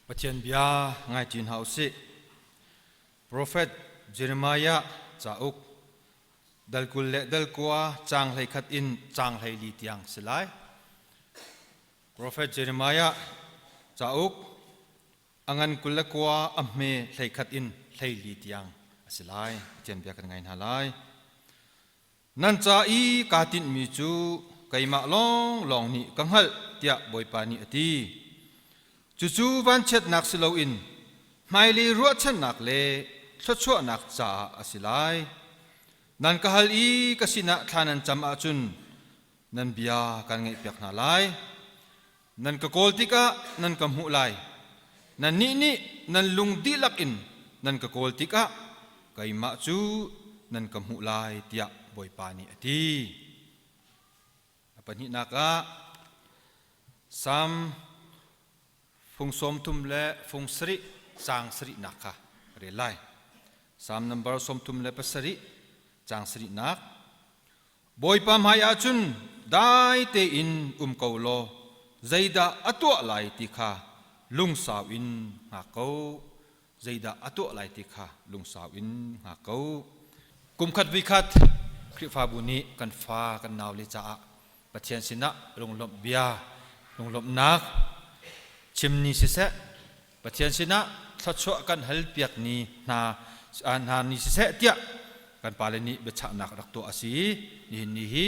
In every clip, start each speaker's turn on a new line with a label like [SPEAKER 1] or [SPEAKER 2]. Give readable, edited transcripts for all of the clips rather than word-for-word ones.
[SPEAKER 1] Pathian bia ngaiṭi hna u sih. Profet Jeremiah cauk dal 20 le dal 9 caang 11 in caang 14 tiang si lai. Profet Jeremiah cauk a ngan 29 a hme 11 in 14 tiang a si lai. Pathian bia kan ngai hna lai. Nan ca i kaa tinhmi cu keimah lawnglawng nih ka hngalh, tiah Bawipa nih a ti. Cucu vanchiatnak si loin hmailei ruahchannak le thluachuahnak caah a si lai. Nan ka hal i ka sinah thla nan cam ahcun nan bia kan ngaihpiak hna lai. Nan ka kawl tikah nan ka hmuh lai. Nannih nih nan lung dihlak in nan ka kawl tikah keimah cu nan ka hmuh lai, tiah Bawipa nih a ti. A pahnihnak ah Salm fung 33 le fung 7 caang sarihnak kha ka rel lai. Salm nambar 37 caang sarihnak. Bawipa hmaiah cun dai tein um ko law zeidah a tuah lai ti kha lungsau in hngak ko. Zeidah a tuah lai ti kha lungsau in hngak ko. Kumkhat voikhat Khrihfabu nih kan fa kan naule caah Pathian sinah lunglawmh bia, lunglawmhnak chim ni siseh, Pathian sinah thluachuah kan halpiak ni hna hna ni siseh tiah kan pale nih biachahnak rak tuah a si. Nihin ni hi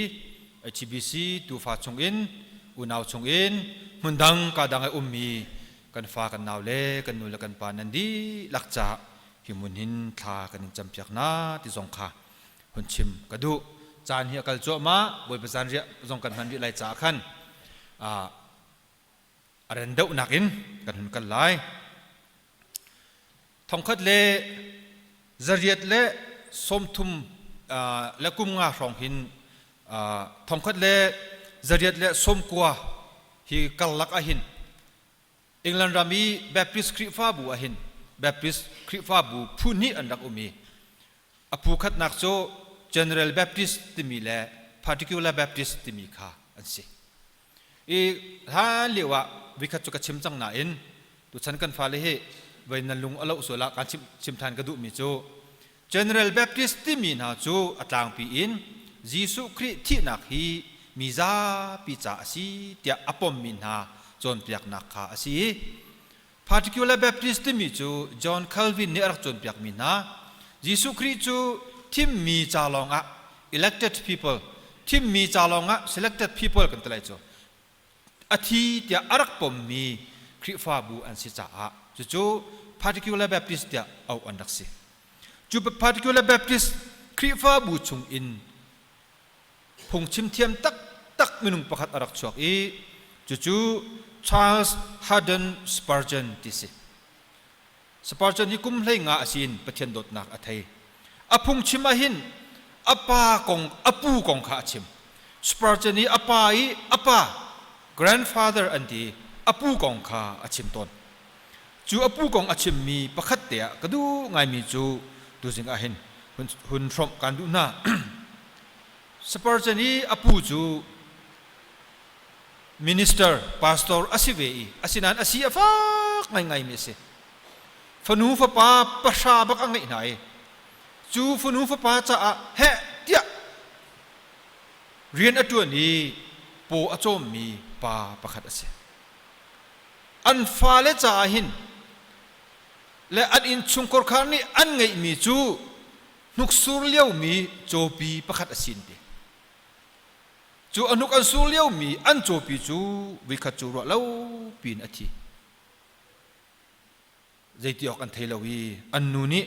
[SPEAKER 1] HBC tufa chungin unau chungin hmundang ka dang i ummi kan fa kan nau le kan nu le kan pa nan dihlak caah hi hmun hin thla kan in campiak hna ti zong kha hun chim ka duh. Caan hi a kal cuahmah, Bawipa zan riah zong kan hman rih lai caah khan a ren deuhnak in kan hun kal lai. 1830 hrawng hin 1890 hi karlak ahhin England ram i Baptist Khrihfabu ahhin Baptist Khrihfabu phu hnih an rak um i a phu khatnak cu General Baptist timi le Particular Baptist timi kha an si. I hlan lio ah vikhat cu ka chim cang nain tuchan kan fale hi voi nan lung a loh sual ah kaan chim, chim than ka duhmi cu General Baptist timi hna cu a tlangpi in Jesuh Khrih thihnak hi mi zapi ca a si tiah a pommi hna cawnpiaknak kha a si i Particular Baptist timi cu John Calvin nih a rak cawnpiakmi hna Jesuh Khrih cu thimmi ca lawngah elected people thimmi ca lawngah selected people kan ti lai cu a thi tiah a rak pommi Khrihfabu an si caah cucu Particular Baptist tiah auh an rak si. Cu Particular Baptist Khrihfabu chung in phungchim thiam taktak minung pakhat a rak chuak i cucu Charles Haddon Spurgeon ti si. Spurgeon hi kum 15 a si in Pathian dawtnak a thei. A phungchim ahhin a pa kong a pu kong kha a chim. Spurgeon i a pa i a pa grandfather an ti a pu kong kha a chim tawn. Cu a pu kong a chimmi pakhat te ah ka duh ngaimi cu tuzing ah hin hun hrawmh kaan duh hna. Spurgeon i a pu cu minister pastor a si ve i asinain a si a fak ngaingaimi a si. Fanu fapa pahra bak a ngeih hna i cu fanu fapa caah heh tiah rian a ṭuan i paw a cawmmi pa pakhat a si. An fale caah hin le an innchungkhar khar nih an ngeihmi cu hnuksur liomi cawpi pakhat a sin ti. Cu a hnuk an sur liomi an cawpi cu voikhat cu ruah lo piin a thi. Zeiti awk an thei lo i an nu nih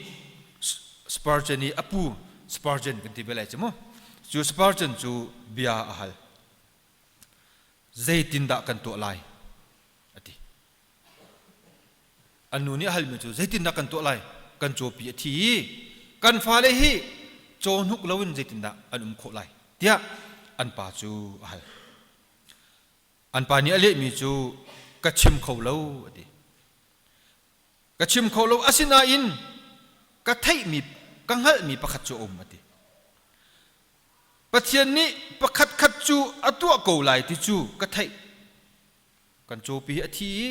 [SPEAKER 1] Spurgeon i a pu Spurgeon kan ti ve lai cu mu. Cu Spurgeon cu bia a hal. Zeitindah kan tuah lai? a ti. An nu nih a halmi cu zeitindah kan tuah lai? Kan cawpi a thi i kan fale hi cawhnuk loin zeitindah an um khawh lai? tiah an pa cu a hal. An pa nih a lehmi cu ka chim kho lo a ti. Ka chim kho lo asinain ka theihmi ka hngalhmi pakhat cu a um a ti. Pathian nih pakhatkhat cu a tuah ko lai ti cu ka theih. Kan cawpi hi a thi i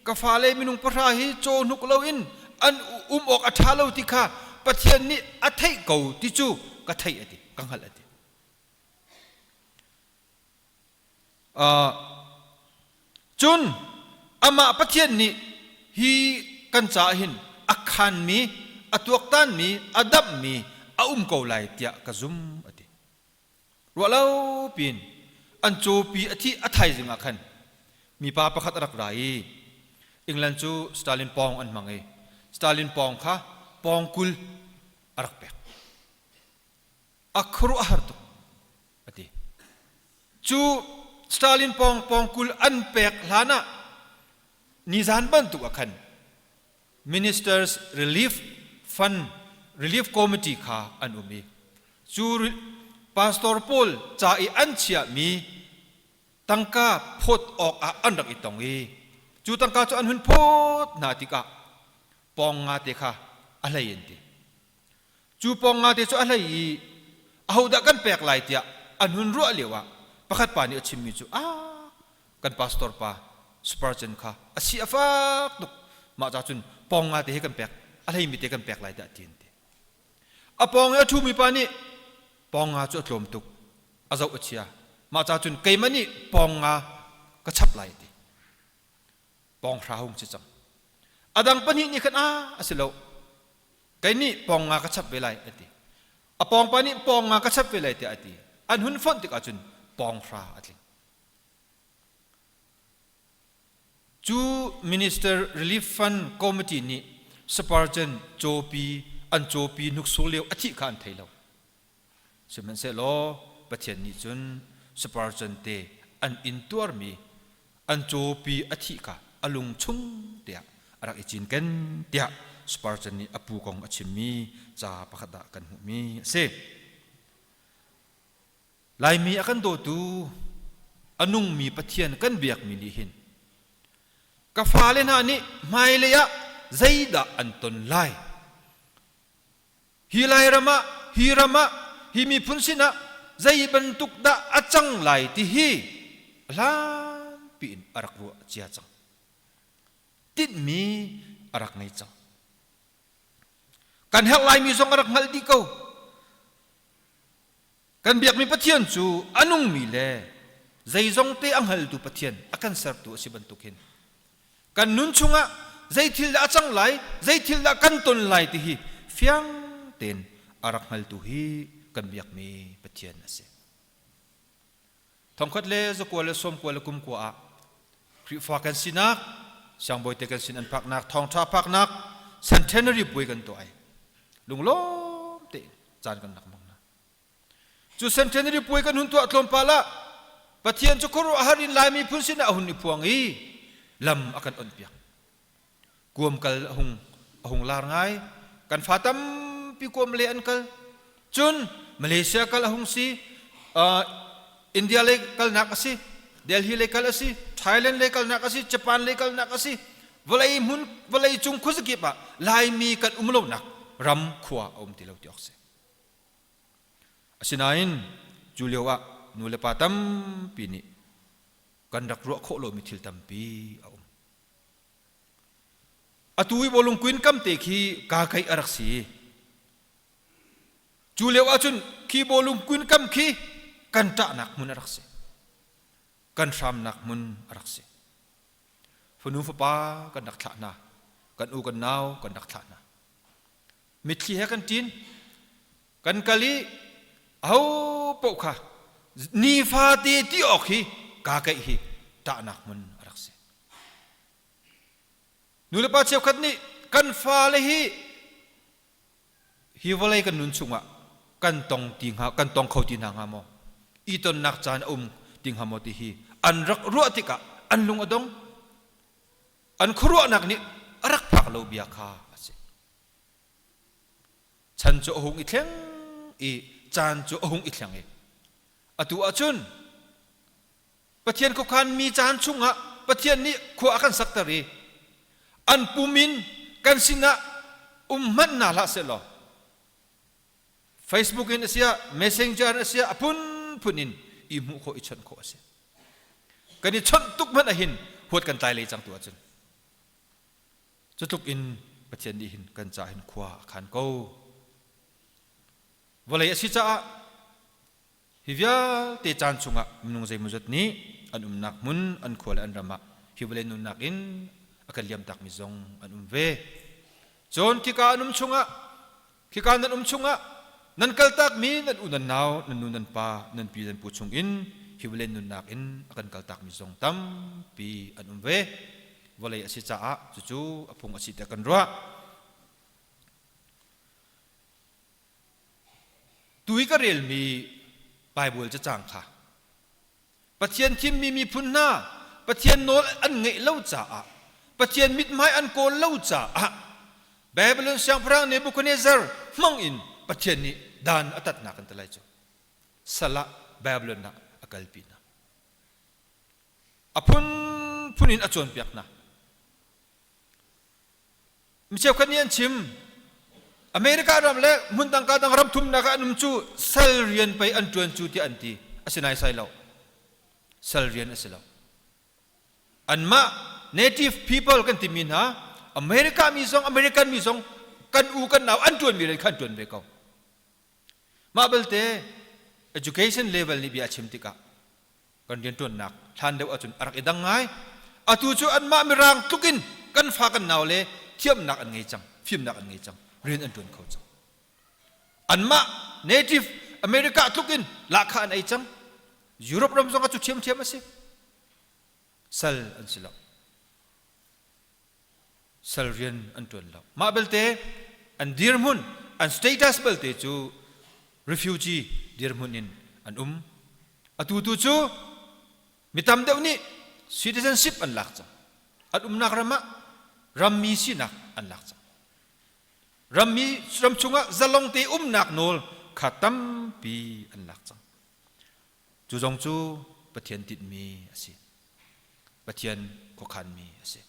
[SPEAKER 1] ka fale minung pahra hi caw hnuk loin an um awk a ṭha lo ti kha Pathian nih a theih ko ti cu ka theih a ti, ka hngalh a ti. Cun amah Pathian nih hi kan caah hin a khanmi, a tuaktanmi, a damhmi a um ko lai tiah ka zum a ti. Ruah lo piin an cawpi a thih a thaizing ah khan mipa pakhat a rak ra i England cu Stalin pawng an hmang i Stalin pawng kha pawng 20 a rak pek. A khuaruah a har tuk a ti. Cu Stalin pawng pawng 20 an pek hlan ah nizan bantuk ah khan Ministers Relief Fund Relief Committee kha an um i cu pastor pawl ca i an chiahmi tangka phawt awk ah an rak i tong i cu tangka cu an hun phawt hna tikah pawng nga te kha a hlei an ti. Cu pawng nga te cu a hlei i ahodah kan pek lai tiah an hun ruah lio ah pakhat pa nih a chimmi cu ah kan pastor pa Spurgeon kha a si a fak tuk mah ca cun pawng nga te hi kan pek a hleimi te kan pek lai tiah a ti an ti. A pawng i a ṭhumi pa nih pawng nga cu a tlawm tuk a zoh a chia mah ca cun keimah nih pawng nga ka chap lai a ti. Pawng hra hung si cang. A dang pahnih nih khan ah a si lo kei nih pawng nga ka chap ve lai a ti. A pawngpa nih pawng nga ka chap ve lai tiah a ti. An hun fonh tikah cun pawng hra a tling. Cu Minister Relief Fund Committee nih Spurgeon cawpi an cawpi hnuksur lio a thih kha an thei lo. Sihmanhsehlaw Pathian nih cun Spurgeon te an intuarmi an cawpi a thih kha a lung chung tiah a rak i cinken tiah Spurgeon nih a pu kong a chimmi ca pakhat ah kan hmuhmi a si. Laimi a kan dawtu a nungmi Pathian kan biakmi nih hin ka fale hna nih hmailei ah zeidah an ton lai Hi Lairam ah, hi ram ah, hi miphun sinah zei bantuk dah a cang lai ti hi a hlanpi in a rak ruah cia cang. Tinhmi a rak ngei cang. Kan herh laimi zong a rak hngalh dih ko. Kan biakmi Pathian cu a nungmi le zeizong te a hngaltu Pathian a kan sertu a si bantuk hin kan nun chungah zei thil dah a cang lai, zei thil dah kan ton lai ti hi fiang tein a rak hngaltu hi kan biakmi Pathian a si. Thongkhat le zakua le sawmkua le kumkua ah Khrihfa kan sinak, siangbawi te kan sin an phaknak, thawngṭha phaknak centenary puai kan tuah ai. Lunglawm tein caan kan rak hmang hna. Cu centenary puai kan hun tuah tlawmpal ah Pathian cu khuaruahhar in Lai miphun sinah a hun i phuang i lam a kan onhpiak. Kuam kal a hung a hung lar ngai. Kan fa tampi kuam le an kal. Cun Malaysia kal a hung si. Uh, India lei kalnak a si. Delhi lei kal a si. Thailand lei kalnak a si. Japan lei kalnak a si. Vawlei hmun vawlei cung khuazakip ah Laimi kan um lonak ram khua a um ti lo ti awk si. Asinain cu lio ah nu le pa tampi nih kan rak ruah khawh lomi thil tampi a um. Atu i bawlung kuin kam te khi kaa keih a rak si. Cu lio ahcun khi bawlung kuin kam khi kan ṭahnak hmun a rak si. Kan hramnak hmun a rak si. Fanu fapa kan rak thlah hna. Kan u kan nau kan rak thlah hna. Mitthli he kan ṭin. Kan kal i aho paoh kha nifate ti awk hi kaa keih hi ṭahnak hmun a rak si. Nulepa cheukhat nih kan fale hi hi vawlei kan nun chungah kan tong ti hnga kan tong kho ti hna hnga maw i tonnak caan a um ti hnga maw ti hi an rak ruah tikah an lung a dong an khuaruahnak nih a rak phak lo bia kha a si Chan cu a hung i thleng i caan cu a hung i thleng i atu ahcun Pathian khuakhan mi caan chungah Pathian nih khua a kan sakter i an pum in kan sinah um hmanh hna hlah sehlaw Facebook in a siah Messenger in a siah a phunphun in i hmuh khawh i chawnh khawh a si. Kan i chawnh tuk hmanh ahhin huat kan tlai lei cang tu ahcun. Cutluk in Pathian nih hin kan caah hin khua a khan ko. Vawlei a si caah hi vialte caan chungah minung zeimawzat nih an umnak hmun, an khua le an ram ah hi vawlei nunnak in a kan liamtakmi zong an um ve. Cun khika an um chungah khika nan um chungah nan kaltakmi nan u nan nau, nan nu nan pa, nan pi nan pu chungin hi vawlei nunnak in a kan kaltakmi zong tampi an um ve. Vawlei a si caah cucu a phung a si tiah kan ruah. Tu i ka relmi Baibal cacang kha Pathian thimmi miphun hna Pathian nawl an ngeih lo caah Pathian mithmai an kawl lo caah Babylon siangpahrang Nebuchadnezzar hmang in Pathian nih dan a tatnak an ti lai cu sal ah Babylon ah a kalpi hna. A phunphun in a cawnpiak hna. Mi cheukhat nih an chim. America ram le hmun dang ka dang ram thumnak ah an um cu sal rian pei an ṭuan cu tiah an ti. A si naisai lo. Sal rian a si lo. Anmah native people kan timi hna America mi zong American mi zong kan u kan nau an ṭuanmi rian kha an ṭuan ve ko. Mah belte education level nih bia a chim tikah kan rianṭuannak hlan deuh ahcun a rak i dang ngai. Atu cu anmah mirang tluk in kan fa kan nau le thiamnak an ngei cang, fimnak an ngei cang, rian an ṭuan kho cang. Anmah native America tluk in lahkhah an ei cang. Europe ram zong ah cu ṭhiamṭhiam a si. Sal an si lo. Sal rian an ṭuan lo. Mah belte an dirhmun, an status belte cu refugee dirhmun in an um. Atu tu cu mi tam deuh nih citizenship an lak cang. An umnak ram ah rammi sinak an lak cang. Rammi ram chungah zalong te umnak nawl kha tampi an lak cang. Cu zong cu Pathian tinhmi a si. Pathian khuakhanmi a si.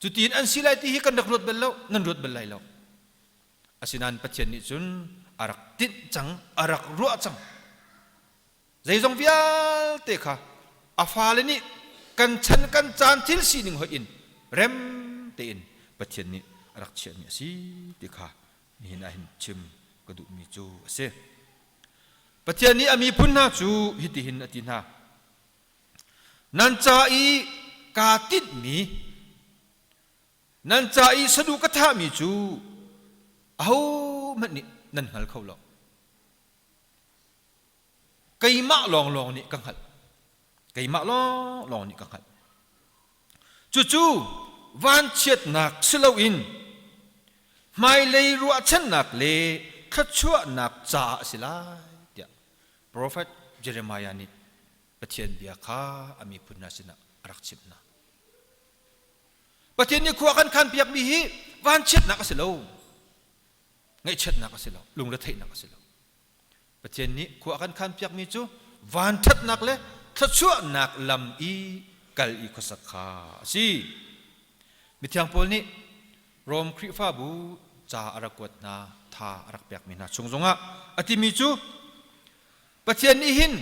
[SPEAKER 1] Cutin an si lai ti hi kan rak ruat bal lo, nan ruat bal lai lo. Asinain Pathian nih cun a rak tinh cang, a rak ruah cang. Zeizong vialte kha a fale nih kan chan kan caan thil sining hoih in rem tein Pathian nih a rak chiahmi a si ti kha nihin ah hin chim ka duhmi cu a si. Pathian nih a miphun hna cu hitihin a ti hna. Nan ca i kaa tinhmi, nan ca i saduh ka thahmi cu ahohmanh nih nan hngal kho lo. Keimah lawnglawng nih ka hngalh. Keimah lawnglawng nih ka hngalh. Cucu vanchiatnak si loin hmailei ruahchannak le thluachuahnak caah a si lai tiah profet Jeremiah nih Pathian bia kha a miphun hna sinah a rak chimh hna. Pathian nih khua kan khanpiakmi hi vanchiatnak a si lo, ngaihchiatnak a si lo, lungretheihnak a si lo. Pathian nih khua a kan khanpiakmi cu vanṭhatnak le thluachuahnak lam i kal i khuasak kha a si. Mithiang Paul nih Rom Khrihfabu ca a rak kuat hna, tha a rak pekmi hna chung zongah a timi cu Pathian nih hin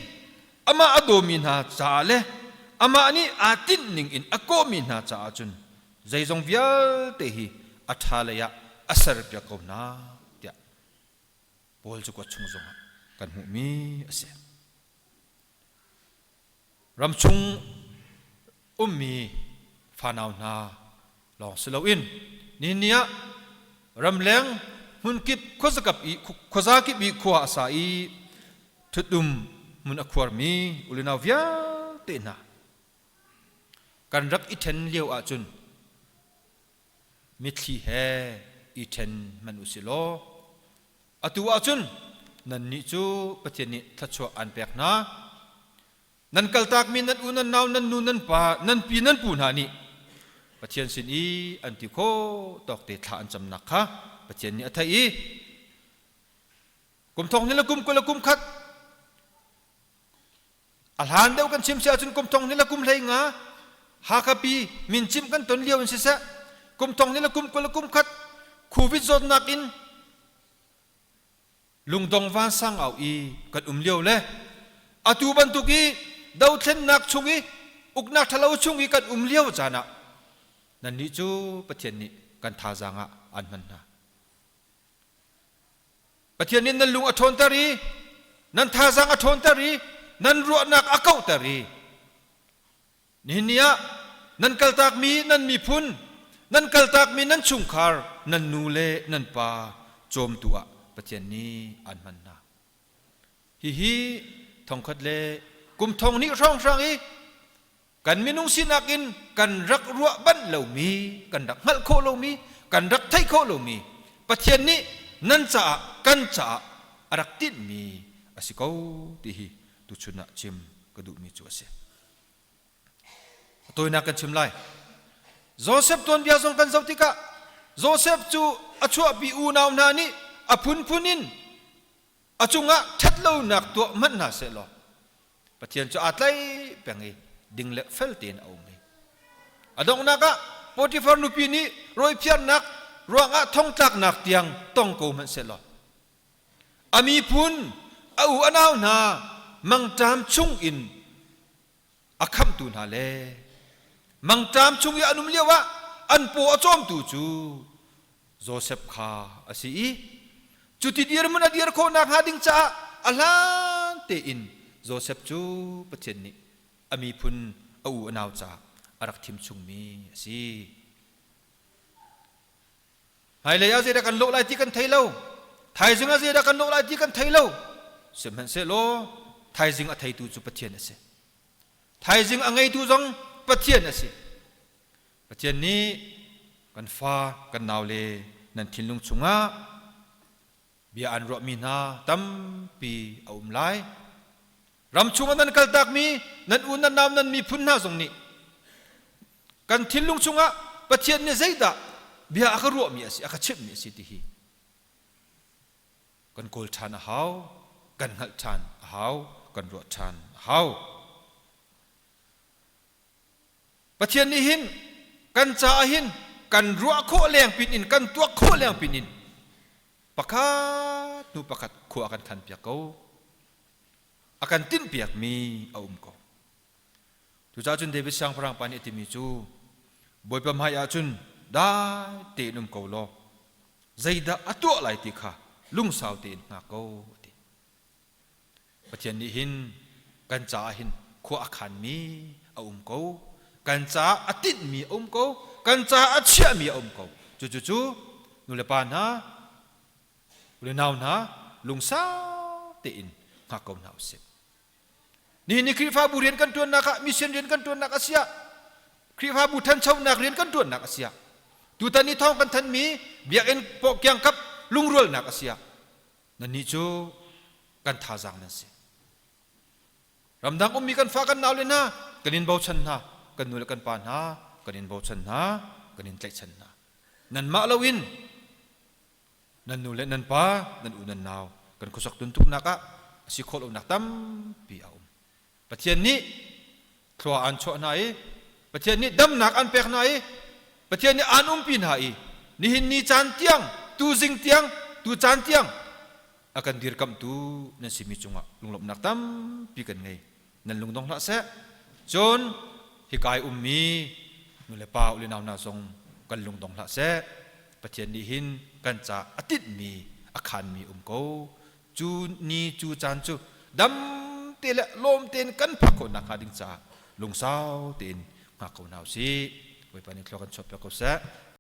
[SPEAKER 1] amah a dawmi hna caah le amah nih aa tinh ning in a kawhmi hna caah cun zeizong vialte hi a ṭha lei ah a serpiak ko hna tiah Paul cakuat chung zongah kan hmuhmi a si. Ramchung ummi fanau hna lawng si loin nihin ni ah ramleng hmunkip khuazakap i khuazakip i khua a sa i thutdum hmun a khuarmi ulenau vialte hna kan rak i ṭhen lio ahcun mitthli he i ṭhen hmanh u si law atu ahcun nannih cu Pathian nih thluachuah aan pek hna. Nan kaltakmi nan u nan nau nan nu nan pa nan pi nan pu hna nih Pathian sin i an ti khawh tawk te thla an camnak kha Pathian nih a theih i kum thong hnih le kum 20 le kum khat A hlan deuh kan chim si ahcun kum thong hnih le kum 15 Hakha pi mincimh kan ton lio in siseh kum thong hnih le kum 20 le kum khat Covid zawtnak in lungdong vansang au i kan um lio le atu bantuk i dothlennak chung i uknak ṭhalo chung i kan um lio caan ah. Nannih cu Pathian nih kan thazaang ah aan hman hna. Pathian nih nan lung a ṭhawnter i nan thazaang a ṭhawnter i nan ruahnak a kauhter i nihin ni ah nan kaltakmi nan miphun, nan kaltakmi nan chungkhar, nan nu le nan pa cawmtu ah Pathian nih aan hman hna. Hihi thongkhat le kum thong hnih hrawnghrang i kan minung sinak in kan rak ruah banh lomi, kan rak hngalh khawh lomi, kan rak theih khawh lomi Pathian nih nan caah kan caah a rak tinhmi a si ko ti hi tuchun ah chim ka duhmi cu a si. A tawinak kan chim lai. Joseph tuanbia zong kan zoh tikah Joseph cu a chuahpi unau hna nih a phunphun in a cungah ṭhatlonak tuah hmanh hna sehlaw Pathian cu aa tlaih peng i ding le fel tein a um i a donghnak ah Potifar nupi nih rawiphiarnak ruangah thongtlaknak tiang tong ko hmanh sehlaw a miphun a u a nau hna mangṭam chung in a khamhtu hna le mangṭam chung i an um lioah an paw a cawmtu cu Josef kha a si i cuti dirhmun a dir khawh nakhnga ding caah a hlan tein Josef cu Pathian nih a miphun a u a nau caah a rak thim chungmi a si. Hmailei ah zeidah kan lawh lai ti kan thei lo. Thaizing ah zeidah kan lawh lai ti kan thei lo. Sihmanhsehlaw thaizing a theitu cu Pathian a si. Thaizing a ngeitu zong Pathian a si. Pathian nih kan fa kan naule nan thinlung chungah bia an ruahmi hna tampi a um lai. Ram chungah nan kaltakmi nan u nan nau nan miphun hna zong nih kan thinlung chungah Pathian nih zeidah bia a ka ruahmi a si, a ka chimhmi a si ti hi kan kawl ṭhan a hau, kan hngalh ṭhan a hau, kan ruah ṭhan a hau. Pathian nih hin kan caah hin kan ruah khawh leng pin in kan tuak khawh leng pin in pakhat hnu pakhat khua a kan khan piak ko. A kan tinhpiakmi a um ko. Cucaah cun David siangpahrang pa nih a timi cu Bawipa hmai ah cun dai tein um ko law zeidah a tuah lai ti kha lungsau tein hngak ko a ti. Pathian nih hin kan caah hin khua a khanmi a um ko. Kan caah a tinhmi a um ko. Kan caah a chiahmi a um ko. Cucu cu nulepa hna, unau hna lungsau tein hngak ko hna usih. Nihin ni Khrihfabu rian kan ṭuannak ah mission rian kan ṭuannak a siah Khrihfabu ṭhanchonak rian kan ṭuannak a siah tutan i thawng kan thanmi biakinn kiangkap lungrualnak a siah nannih cu kan thazaang nan si. Ramdang ummi kan fa kan naule hna kan in bochan hna kan nu le kan pa hna kan in bochan hna kan in tlaihchan hna nanmah loin Nan nu le nan pa, nan u nan nau kan khuasak tuntuknak ah a si khawh lonak tampi a um. Pathian nih thlua aan chuah hna i Pathian nih damnak an pek hna i Pathian nih aan umpi hna i nihin ni caan tiang tuzing tiang tu caan tiang a kan dirkamhtu nan simi cungah lunglawmhnak tampi kan ngei. Nan lungdong hlah seh. Cun hika i ummi nu le pa u le nau hna zong kan lungdong hlah seh. Pathian nih hin kan ca a tinhmi a khanmi um ko. Cu ni cu caan cu dam te le lawm tein kan phak khawh nakhnga ding caah lungsau tein hngak ko hna usih. Bawipa nih thlua kan chuah piak ko seh.